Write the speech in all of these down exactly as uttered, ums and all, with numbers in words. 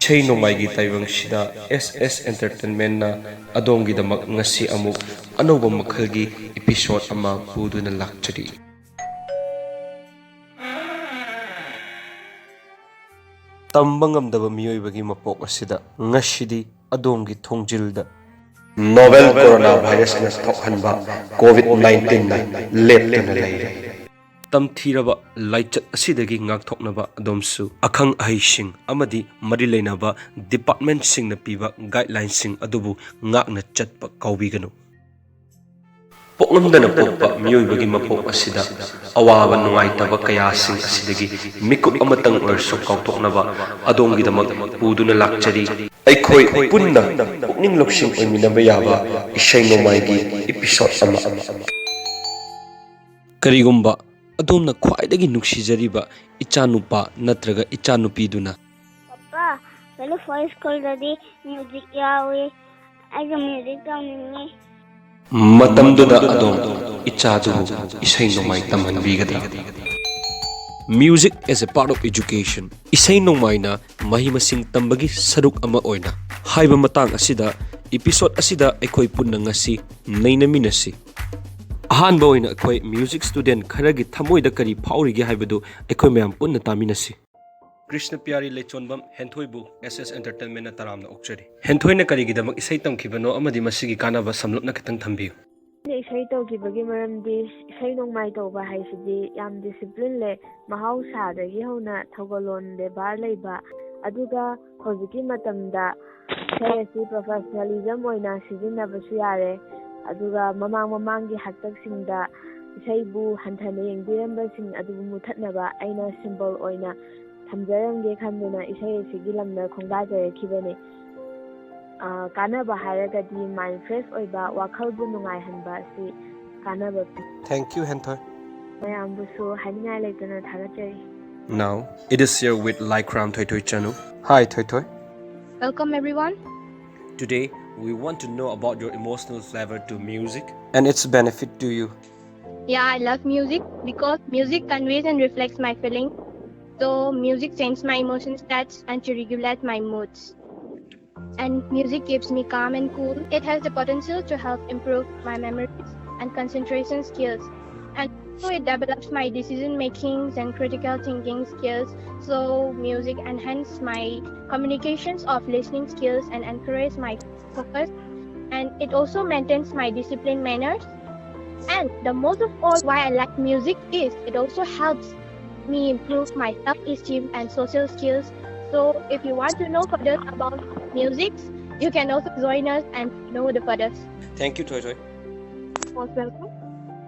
ꯏꯁꯩ ꯅꯣꯡꯃꯥꯏꯒꯤ ꯇꯥꯏꯕꯪꯁꯤꯗ ꯑꯦꯁ ꯑꯦꯁ ꯑꯦꯟꯇꯔꯇꯦꯟꯃꯦꯟꯅ ꯑꯗꯣꯝꯒꯤꯗꯃꯛ ꯉꯁꯤ ꯑꯃꯨꯛ ꯑꯅꯧꯕ ꯃꯈꯜꯒꯤ ꯏꯄꯤꯁꯣꯗ ꯑꯃ ꯄꯨꯗꯨꯅ ꯂꯥꯛꯆꯔꯤ꯫ ꯇꯝꯕ ꯉꯝꯗꯕ ꯃꯤꯑꯣꯏꯕꯒꯤ ꯃꯄꯣꯛ ꯑꯁꯤꯗ ꯉꯁꯤꯗꯤ ꯑꯗꯣꯝꯒꯤ ꯊꯣꯡꯖꯤꯜꯗ ꯅꯣꯚꯦꯜ ꯀꯣꯔꯣꯅꯥ ꯚꯥꯏꯔꯁꯅ ꯊꯣꯛꯍꯟꯕ ꯀꯣꯚꯤꯗ ꯅꯥꯏꯟꯇꯤꯟꯅ ꯂꯦꯞꯇꯅ ꯂꯩꯔꯦ꯫ ꯇꯝꯊꯤꯔꯕ ꯂꯥꯏꯆꯠ ꯑꯁꯤꯗꯒꯤ ꯉꯥꯛꯊꯣꯛꯅꯕ ꯑꯗꯣꯝꯁꯨ ꯑꯈꯪ ꯑꯍꯩꯁꯤꯡ ꯑꯃꯗꯤ ꯃꯔꯤ ꯂꯩꯅꯕ ꯗꯤꯄꯥꯔꯠꯃꯦꯟꯠꯁꯤꯡꯅ ꯄꯤꯕ ꯒꯥꯏꯗꯂꯥꯏꯟꯁꯤꯡ ꯑꯗꯨꯕꯨ ꯉꯥꯛꯅ ꯆꯠꯄ ꯀꯥꯎꯕꯤꯒꯅꯨ꯫ ꯄꯣꯛꯂꯝꯗꯅ ꯄꯣꯛꯄ ꯃꯤꯑꯣꯏꯕꯒꯤ ꯃꯄꯣꯛ ꯑꯁꯤꯗ ꯑꯋꯥꯕ ꯅꯨꯡꯉꯥꯏꯇꯕ ꯀꯌꯥꯁꯤꯡ ꯑꯁꯤꯗꯒꯤ ꯃꯤꯀꯨꯞ ꯑꯃꯇꯪ ꯑꯣꯏꯔꯁꯨ ꯀꯥꯎꯊꯣꯛꯅꯕ ꯑꯗꯣꯝꯒꯤꯗꯃꯛ ꯄꯨꯗꯨꯅ ꯂꯥꯛꯆꯔꯤ꯫ ꯑꯩꯈꯣꯏ ꯄꯨꯟꯅ ꯄꯨꯛꯅꯤꯡ ꯂꯧꯁꯤꯡ ꯑꯣꯏꯃꯤꯟꯅꯕ ꯌꯥꯕ ꯏꯁꯩ ꯅꯣꯡꯃꯥꯏꯒꯤ ꯏꯄꯤꯁꯣꯗ ꯑꯃ꯫ ꯀꯔꯤꯒꯨꯝꯕ ꯑꯗꯣꯝꯅ ꯈ꯭ꯋꯥꯏꯗꯒꯤ ꯅꯨꯡꯁꯤꯖꯔꯤꯕ ꯏꯆꯥꯅꯨꯄꯥ ꯅꯠꯇ꯭ꯔꯒ ꯏꯆꯥꯅꯨꯄꯤꯗꯨꯅ ꯄꯄꯥ, ꯀꯩꯅꯣ ꯐꯣꯔ ꯁ꯭ꯀꯨꯜꯗꯗꯤ ꯃ꯭ꯌꯨꯖꯤꯛ ꯌꯥꯎꯏ꯫ ꯑꯩꯁꯨ ꯃ꯭ꯌꯨꯖꯤꯛ ꯇꯧꯅꯤꯡꯉꯤ꯫ ꯃꯇꯝꯗꯨꯗ ꯑꯗꯣꯝ ꯏꯆꯥꯗꯨꯕꯨ ꯏꯁꯩ ꯅꯣꯡꯃꯥꯏ ꯇꯝꯍꯟꯕꯤꯒꯗ꯭ꯔꯥ? Music as a part of education. ꯏꯁꯩ ꯅꯣꯡꯃꯥꯏꯅ ꯃꯍꯩ ꯃꯁꯤꯡ ꯇꯝꯕꯒꯤ ꯁꯔꯨꯛ ꯑꯃ ꯑꯣꯏꯅ ꯍꯥꯏꯕ ꯃꯇꯥꯡ ꯑꯁꯤꯗ ꯏꯄꯤꯁꯣꯗ ꯑꯁꯤꯗ ꯑꯩꯈꯣꯏ ꯄꯨꯟꯅ ꯉꯁꯤ ꯅꯩꯅꯃꯤꯟꯅꯁꯤ꯫ ꯑꯍꯥꯟꯕ ꯑꯣꯏꯅ ꯑꯩꯈꯣꯏ ꯃ꯭ꯌꯨꯖꯤꯛ ꯁ꯭ꯇꯨꯗꯦꯟꯠ ꯈꯔꯒꯤ ꯊꯃꯣꯏꯗ ꯀꯔꯤ ꯐꯥꯎꯔꯤꯒꯦ ꯍꯥꯏꯕꯗꯨ ꯑꯩꯈꯣꯏ ꯃꯌꯥꯝ ꯄꯨꯟꯅ ꯇꯥꯃꯤꯟꯅꯁꯤ꯫ ꯀ꯭ꯔꯤꯁꯅ ꯄꯤꯌꯥꯔꯤ ꯂꯩꯆꯣꯟꯕꯝ ꯍꯦꯟꯊꯣꯏꯕꯨ ꯑꯦꯁ ꯑꯦꯁ ꯑꯦꯟꯇꯔꯇꯦꯟꯃꯦꯟꯅ ꯇꯔꯥꯝꯅ ꯑꯣꯛꯆꯔꯤ꯫ ꯍꯦꯟꯊꯣꯏꯅ ꯀꯔꯤꯒꯤꯗꯃꯛ ꯏꯁꯩ ꯇꯝꯈꯤꯕꯅꯣ ꯑꯃꯗꯤ ꯃꯁꯤꯒꯤ ꯀꯥꯟꯅꯕ ꯁꯝꯂꯞꯅ ꯈꯤꯇꯪ ꯊꯝꯕꯤꯌꯨ꯫ ꯑꯩꯅ ꯏꯁꯩ ꯇꯧꯈꯤꯕꯒꯤ ꯃꯔꯝꯗꯤ ꯏꯁꯩ ꯅꯣꯡꯃꯥꯏ ꯇꯧꯕ ꯍꯥꯏꯁꯤꯗꯤ ꯌꯥꯝ ꯗꯤꯁꯤꯄ꯭ꯂꯤꯟ ꯂꯩ꯫ ꯃꯍꯧꯁꯥꯗꯒꯤ ꯍꯧꯅ ꯊꯧꯒꯜꯂꯣꯟ ꯕꯦꯕꯥꯔ ꯂꯩꯕ, ꯑꯗꯨꯒ ꯍꯧꯖꯤꯛꯀꯤ ꯃꯇꯝꯗ ꯏꯁꯩ ꯑꯁꯤ ꯄ꯭ꯔꯣꯐꯦꯁꯅꯦꯂꯤꯖꯝ ꯑꯣꯏꯅ ꯁꯤꯖꯤꯟꯅꯕꯁꯨ ꯌꯥꯔꯦ꯫ ꯑꯗꯨꯒ ꯃꯃꯥꯡ ꯃꯃꯥꯡꯒꯤ ꯍꯥꯛꯇꯛꯁꯤꯡꯗ ꯏꯁꯩꯕꯨ ꯍꯟꯊꯅ ꯌꯦꯡꯕꯤꯔꯝꯕꯁꯤꯡ ꯑꯗꯨꯕꯨ ꯃꯨꯊꯠꯅꯕ ꯑꯩꯅ ꯁꯤꯝꯕꯣꯜ ꯑꯣꯏꯅ ꯊꯝꯖꯔꯝꯒꯦ ꯈꯟꯗꯨꯅ ꯏꯁꯩ ꯑꯁꯤꯒꯤ ꯂꯝꯗ ꯈꯣꯡꯗꯥꯖꯔꯛꯈꯤꯕꯅꯤ꯫ ꯑ, ꯀꯥꯟꯅꯕ ꯍꯥꯏꯔꯒꯗꯤ ꯃꯥꯏꯟ ꯐ꯭ꯔꯦꯁ ꯑꯣꯏꯕ, ꯋꯥꯈꯜꯕꯨ ꯅꯨꯡꯉꯥꯏꯍꯟꯕ ꯑꯁꯤ ꯀꯥꯟꯅꯕ ꯄꯤ꯫ Thank you, ꯍꯦꯟꯊꯣꯏ꯫ ꯃꯌꯥꯝꯕꯨꯁꯨ ꯍꯥꯏꯅꯤꯡꯉꯥꯏ ꯂꯩꯇꯅ ꯊꯥꯒꯠꯆꯔꯤ꯫ Now, it is here with Laikram Thoithoi Chanu. Hi, Thoithoi. Welcome, everyone. Today, we want to know about your emotional flavor to music and its benefit to you. Yeah, I love music because music conveys and reflects my feeling. So music changes my emotion states and to regulate my moods. And music keeps me calm and cool. It has the potential to help improve my memories and concentration skills. And also it develops my decision makings and critical thinking skills. So music enhances my communications of listening skills and encourages my focus. And it also maintains my discipline manners. And the most of all, why I like music is it also helps me improve my self-esteem and social skills. So if you want to know further about music, you can also join us and know the further. Thank you, Thoitoi. Most welcome.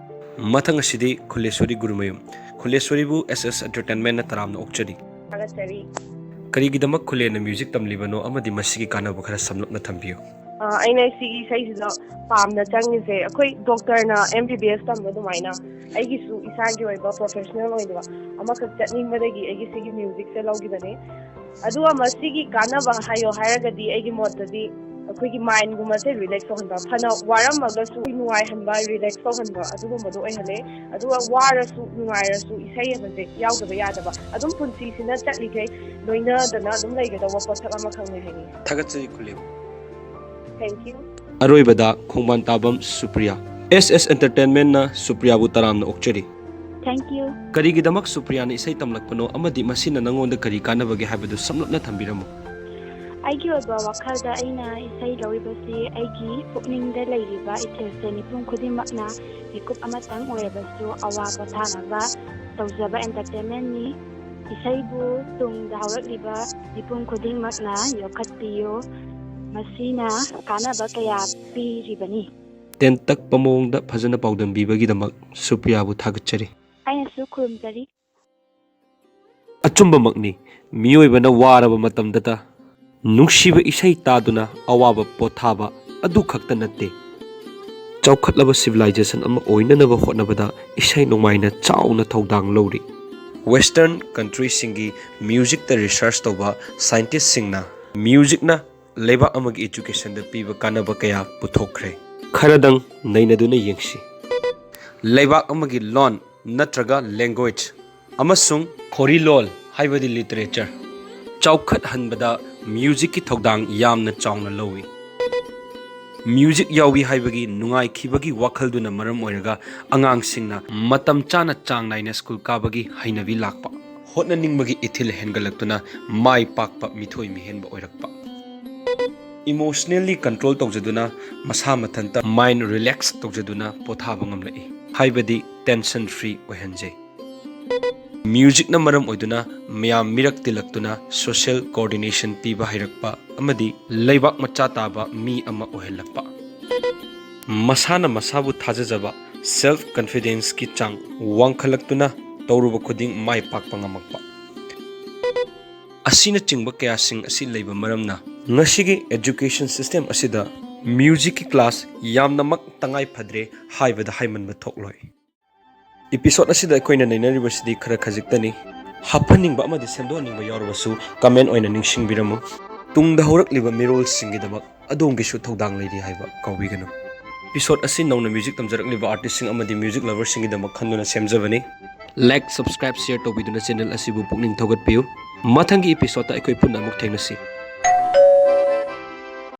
ꯃꯊꯪ ꯑꯁꯤꯗꯤ ꯈꯨꯂꯦꯁꯣꯔꯤ ꯒꯨꯔꯨꯃꯌꯨꯝ꯫ ꯈꯨꯂꯦꯁꯣꯔꯤꯕꯨ ꯑꯦꯁ ꯑꯦꯁ ꯑꯦꯟꯇꯔꯇꯦꯟꯃꯦꯟꯅ ꯇꯔꯥꯝꯅ ꯑꯣꯛꯆꯔꯤ꯫ ꯊꯥꯒꯠꯆꯔꯤ꯫ ꯀꯔꯤꯒꯤꯗꯃꯛ ꯈꯨꯂꯦꯅ music ꯇꯝꯂꯤꯕꯅꯣ ꯑꯃꯗꯤ ꯃꯁꯤꯒꯤ ꯀꯥꯟꯅꯕ ꯈꯔ ꯁꯝꯂꯞꯅ ꯊꯝꯕꯤꯌꯨ꯫ ꯑ, ꯑꯩꯅ ꯁꯤꯒꯤ ꯏꯁꯩꯁꯤꯗ ꯄꯥꯝꯅ ꯆꯪꯉꯤꯁꯦ, ꯑꯩꯈꯣꯏ ꯗꯣꯛꯇꯔꯅ ꯑꯦꯝ ꯕꯤ ꯕꯤ ꯑꯦꯁ ꯇꯝꯕ ꯑꯗꯨꯃꯥꯏꯅ ꯑꯩꯒꯤꯁꯨ ꯏꯁꯥꯒꯤ ꯑꯣꯏꯕ ꯄ꯭ꯔꯣꯐꯦꯁꯅꯦꯜ ꯑꯣꯏꯗꯕ ꯑꯃꯈꯛ ꯆꯠꯅꯤꯡꯕꯗꯒꯤ ꯑꯩꯒꯤ ꯁꯤꯒꯤ ꯃ꯭ꯌꯨꯖꯤꯛꯁꯦ ꯂꯧꯈꯤꯕꯅꯦ꯫ ꯑꯗꯨꯒ ꯃꯁꯤꯒꯤ ꯀꯥꯟꯅꯕ ꯍꯥꯏꯌꯣ ꯍꯥꯏꯔꯒꯗꯤ ꯑꯩꯒꯤ ꯃꯣꯠꯇꯗꯤ ꯑꯩꯈꯣꯏꯒꯤ ꯃꯥꯏꯟꯒꯨꯝꯕꯁꯦ ꯔꯤꯂꯦꯛꯁ ꯇꯧꯍꯟꯕ, ꯐꯅ ꯋꯥꯔꯝꯃꯒꯁꯨ ꯅꯨꯡꯉꯥꯏꯍꯟꯕ, ꯔꯤꯂꯦꯛꯁ ꯇꯧꯍꯟꯕ ꯑꯗꯨꯒꯨꯝꯕꯗꯣ ꯑꯣꯏꯍꯜꯂꯦ꯫ ꯑꯗꯨꯒ ꯋꯥꯔꯁꯨ ꯅꯨꯡꯉꯥꯏꯔꯁꯨ ꯏꯁꯩ ꯍꯥꯏꯕꯁꯦ ꯌꯥꯎꯗꯕ ꯌꯥꯗꯕ, ꯑꯗꯨꯝ ꯄꯨꯟꯁꯤꯁꯤꯅ ꯆꯠꯂꯤꯈꯩ ꯂꯣꯏꯅꯗꯅ ꯑꯗꯨꯝ ꯂꯩꯒꯗꯧꯕ ꯄꯣꯠꯁꯛ ꯑꯃꯈꯛꯅꯦ ꯍꯥꯏꯅꯤꯡꯉꯤ꯫ ꯊꯥꯒꯠꯆꯔꯤ ꯈꯨꯂꯦꯕꯨ꯫ Thank you. ꯑꯔꯣꯏꯕꯗ ꯈꯣꯡꯕꯥꯟ ꯇꯥꯕꯝ ꯁꯨꯄ꯭ꯔꯤꯌꯥ꯫ ꯑꯦꯁ ꯑꯦꯁ ꯑꯦꯟꯇꯔꯇꯦꯟꯃꯦꯟꯅ ꯁꯨꯄ꯭ꯔꯤꯌꯥꯕꯨ ꯇꯔꯥꯝꯅ ꯑꯣꯛꯆꯔꯤ꯫ Thank you. ꯀꯔꯤꯒꯤꯗꯃꯛ ꯁꯨꯄ꯭ꯔꯤꯌꯥꯅ ꯏꯁꯩ ꯇꯝꯂꯛꯄꯅꯣ ꯑꯃꯗꯤ ꯃꯁꯤꯅ ꯅꯉꯣꯟꯗ ꯀꯔꯤ ꯀꯥꯟꯅꯕꯒꯦ ꯍꯥꯏꯕꯗꯨ ꯁꯝꯂꯞꯅ ꯊꯝꯕꯤꯔꯝꯃꯨ꯫ ꯑꯩꯒꯤ ꯑꯣꯏꯕ ꯋꯥꯈꯜꯗ ꯑꯩꯅ ꯏꯁꯩ ꯂꯧꯔꯤꯕꯁꯤ ꯑꯩꯒꯤ ꯄꯨꯛꯅꯤꯡꯗ ꯂꯩꯔꯤꯕ ꯏꯊꯤꯜꯁꯦ ꯃꯤꯄꯨꯝ ꯈꯨꯗꯤꯡꯃꯛꯅ ꯃꯤꯀꯨꯞ ꯑꯃꯇꯪ ꯑꯣꯏꯔꯕꯁꯨ ꯑꯋꯥ ꯄꯣꯊꯥꯅꯕ ꯇꯧꯖꯕ ꯑꯦꯟꯇꯔꯇꯦꯟꯃꯦꯟꯅꯤ꯫ ꯏꯁꯩꯕꯨ ꯇꯨꯡꯗ ꯍꯧꯔꯛꯂꯤꯕ ꯃꯤꯄꯨꯝ ꯈꯨꯗꯤꯡꯃꯛꯅ ꯌꯣꯛꯈꯠꯄꯤꯌꯨ꯫ ꯃꯁꯤꯅ ꯀꯥꯟꯅꯕ ꯀꯌꯥ ꯄꯤꯔꯤꯕꯅꯤ꯫ ꯇꯦꯟꯇꯛꯄ ꯃꯑꯣꯡꯗ ꯐꯖꯅ ꯄꯥꯎꯗꯝꯕꯤꯕꯒꯤꯗꯃꯛ ꯁꯨꯄ꯭ꯔꯤꯌꯥꯕꯨ ꯊꯥꯒꯠꯆꯔꯤ꯫ ꯑꯩꯅꯁꯨ ꯈꯨꯔꯨꯝꯖꯔꯤ꯫ ꯑꯆꯨꯝꯕꯃꯛꯅꯤ, ꯃꯤꯑꯣꯏꯕꯅ ꯋꯥꯔꯕ ꯃꯇꯝꯗꯇ ꯅꯨꯡꯁꯤꯕ ꯏꯁꯩ ꯇꯥꯗꯨꯅ ꯑꯋꯥꯕ ꯄꯣꯊꯥꯕ ꯑꯗꯨ ꯈꯛꯇ ꯅꯠꯇꯦ, ꯆꯥꯎꯈꯠꯂꯕ ꯁꯤꯚꯤꯂꯥꯏꯖꯦꯁꯟ ꯑꯃ ꯑꯣꯏꯅꯅꯕ ꯍꯣꯠꯅꯕꯗ ꯏꯁꯩ ꯅꯣꯡꯃꯥꯏꯅ ꯆꯥꯎꯅ ꯊꯧꯗꯥꯡ ꯂꯧꯔꯤ꯫ ꯋꯦꯁꯇꯔꯟ ꯀꯟꯇ꯭ꯔꯤꯁꯤꯡꯒꯤ ꯃ꯭ꯌꯨꯖꯤꯛꯇ ꯔꯤꯁꯔꯆ ꯇꯧꯕ ꯁꯥꯏꯟꯇꯤꯁꯁꯤꯡꯅ ꯃ꯭ꯌꯨꯖꯤꯛꯅ ꯂꯩꯕꯥꯛ ꯑꯃꯒꯤ ꯑꯦꯖꯨꯀꯦꯁꯟꯗ ꯄꯤꯕ ꯀꯥꯟꯅꯕ ꯀꯌꯥ ꯄꯨꯊꯣꯛꯈ꯭ꯔꯦ꯫ ꯈꯔꯗꯪ ꯅꯩꯅꯗꯨꯅ ꯌꯦꯡꯁꯤ꯫ ꯂꯩꯕꯥꯛ ꯑꯃꯒꯤ ꯂꯣꯟ ꯅꯠꯇ꯭ꯔꯒ ꯂꯦꯡꯒ꯭ꯋꯦꯖ ꯑꯃꯁꯨꯡ ꯈꯣꯔꯤꯂꯣꯜ ꯍꯥꯏꯕꯗꯤ ꯂꯤꯇꯔꯦꯆꯔ ꯆꯥꯎꯈꯠꯍꯟꯕꯗ ꯃ꯭ꯌꯨꯖꯤꯛꯀꯤ ꯊꯧꯗꯥꯡ ꯌꯥꯝꯅ ꯆꯥꯎꯅ ꯂꯧꯏ꯫ ꯃ꯭ꯌꯨꯖꯤꯛ ꯌꯥꯎꯏ ꯍꯥꯏꯕꯒꯤ ꯅꯨꯡꯉꯥꯏꯈꯤꯕꯒꯤ ꯋꯥꯈꯜꯗꯨꯅ ꯃꯔꯝ ꯑꯣꯏꯔꯒ ꯑꯉꯥꯡꯁꯤꯡꯅ ꯃꯇꯝ ꯆꯥꯅ ꯆꯥꯡ ꯅꯥꯏꯅ ꯁ꯭ꯀꯨꯜ ꯀꯥꯕꯒꯤ ꯍꯩꯅꯕꯤ ꯂꯥꯛꯄ, ꯍꯣꯠꯅꯅꯤꯡꯕꯒꯤ ꯏꯊꯤꯜ ꯍꯦꯟꯒꯠꯂꯛꯇꯨꯅ ꯃꯥꯏ ꯄꯥꯛꯄ ꯃꯤꯊꯣꯏ ꯃꯤꯍꯦꯟꯕ ꯑꯣꯏꯔꯛꯄ, ꯏꯃꯣꯁꯅꯦꯜꯂꯤ ꯀꯟꯇ꯭ꯔꯣꯜ ꯇꯧꯖꯗꯨꯅ ꯃꯁꯥ ꯃꯊꯟꯇ ꯃꯥꯏꯟ ꯔꯤꯂꯦꯛꯁ ꯇꯧꯖꯗꯨꯅ ꯄꯣꯊꯥꯕ ꯉꯝꯂꯛꯏ ꯍꯥꯏꯕꯗꯤ ꯇꯦꯟꯁꯟ ꯐ꯭ꯔꯤ ꯑꯣꯏꯍꯟꯖꯩ꯫ ꯃ꯭ꯌꯨꯖꯤꯛꯅ ꯃꯔꯝ ꯑꯣꯏꯗꯨꯅ ꯃꯤꯌꯥꯝ ꯃꯤꯔꯛ ꯇꯤꯜꯂꯛꯇꯨꯅ ꯁꯣꯁꯤꯌꯦꯜ ꯀꯣꯑꯣꯔꯗꯤꯅꯦꯁꯟ ꯄꯤꯕ ꯍꯩꯔꯛꯄ ꯑꯃꯗꯤ ꯂꯩꯕꯥꯛ ꯃꯆꯥ ꯇꯥꯕ ꯃꯤ ꯑꯃ ꯑꯣꯏꯍꯜꯂꯛꯄ꯫ ꯃꯁꯥꯅ ꯃꯁꯥꯕꯨ ꯊꯥꯖꯖꯕ, ꯁꯦꯜꯐ ꯀꯟꯐꯤꯗꯦꯟꯁꯀꯤ ꯆꯥꯡ ꯋꯥꯡꯈꯠꯂꯛꯇꯨꯅ ꯇꯧꯔꯨꯕ ꯈꯨꯗꯤꯡ ꯃꯥꯏ ꯄꯥꯛꯄ ꯉꯝꯃꯛꯄ꯫ ꯑꯁꯤꯅꯆꯤꯡꯕ ꯀꯌꯥꯁꯤꯡ ꯑꯁꯤ ꯂꯩꯕ ꯃꯔꯝꯅ ꯉꯁꯤꯒꯤ ꯑꯦꯖꯨꯀꯦꯁꯟ ꯁꯤꯁꯇꯦꯝ ꯑꯁꯤꯗ ꯃ꯭ꯌꯨꯖꯤꯛꯀꯤ ꯀ꯭ꯂꯥꯁ ꯌꯥꯝꯅꯃꯛ ꯇꯉꯥꯏ ꯐꯗ꯭ꯔꯦ ꯍꯥꯏꯕꯗ ꯍꯥꯏꯃꯟꯕ ꯊꯣꯛꯂꯣꯏ꯫ ꯏꯄꯤꯁꯣꯗ ꯑꯁꯤꯗ ꯑꯩꯈꯣꯏꯅ ꯅꯩꯅꯔꯤꯕꯁꯤꯗꯤ ꯈꯔ ꯈꯖꯤꯛꯇꯅꯤ꯫ ꯍꯥꯞꯍꯟꯅꯤꯡꯕ ꯑꯃꯗꯤ ꯁꯦꯝꯗꯣꯛꯍꯟꯅꯤꯡꯕ ꯌꯥꯎꯔꯕꯁꯨ ꯀꯃꯦꯟ ꯑꯣꯏꯅ ꯅꯤꯡꯁꯤꯡꯕꯤꯔꯝꯃꯨ꯫ ꯇꯨꯡꯗ ꯍꯧꯔꯛꯂꯤꯕ ꯃꯤꯔꯣꯜꯁꯤꯡꯒꯤꯗꯃꯛ ꯑꯗꯣꯝꯒꯤꯁꯨ ꯊꯧꯗꯥꯡ ꯂꯩꯔꯤ ꯍꯥꯏꯕ ꯀꯥꯎꯕꯤꯒꯅꯨ꯫ ꯏꯄꯤꯁꯣꯗ ꯑꯁꯤ ꯅꯧꯅ ꯃ꯭ꯌꯨꯖꯤꯛ ꯇꯝꯖꯔꯛꯂꯤꯕ ꯑꯥꯔꯇꯤꯁꯁꯤꯡ ꯑꯃꯗꯤ ꯃ꯭ꯌꯨꯖꯤꯛ ꯂꯚꯔꯁꯤꯡꯒꯤꯗꯃꯛ ꯈꯟꯗꯨꯅ ꯁꯦꯝꯖꯕꯅꯤ꯫ ꯂꯥꯏꯛ, ꯁꯕꯁꯀ꯭ꯔꯥꯏꯕ, ꯁꯤꯌꯔ ꯇꯧꯕꯤꯗꯨꯅ ꯆꯦꯅꯦꯜ ꯑꯁꯤꯕꯨ ꯄꯨꯛꯅꯤꯡ ꯊꯧꯒꯠꯄꯤꯌꯨ꯫ ꯃꯊꯪꯒꯤ ꯏꯄꯤꯁꯣꯗꯇ ꯑꯩꯈꯣꯏ ꯄꯨꯟꯅ ꯑꯃꯨꯛ ꯊꯦꯡꯅꯁꯤ꯫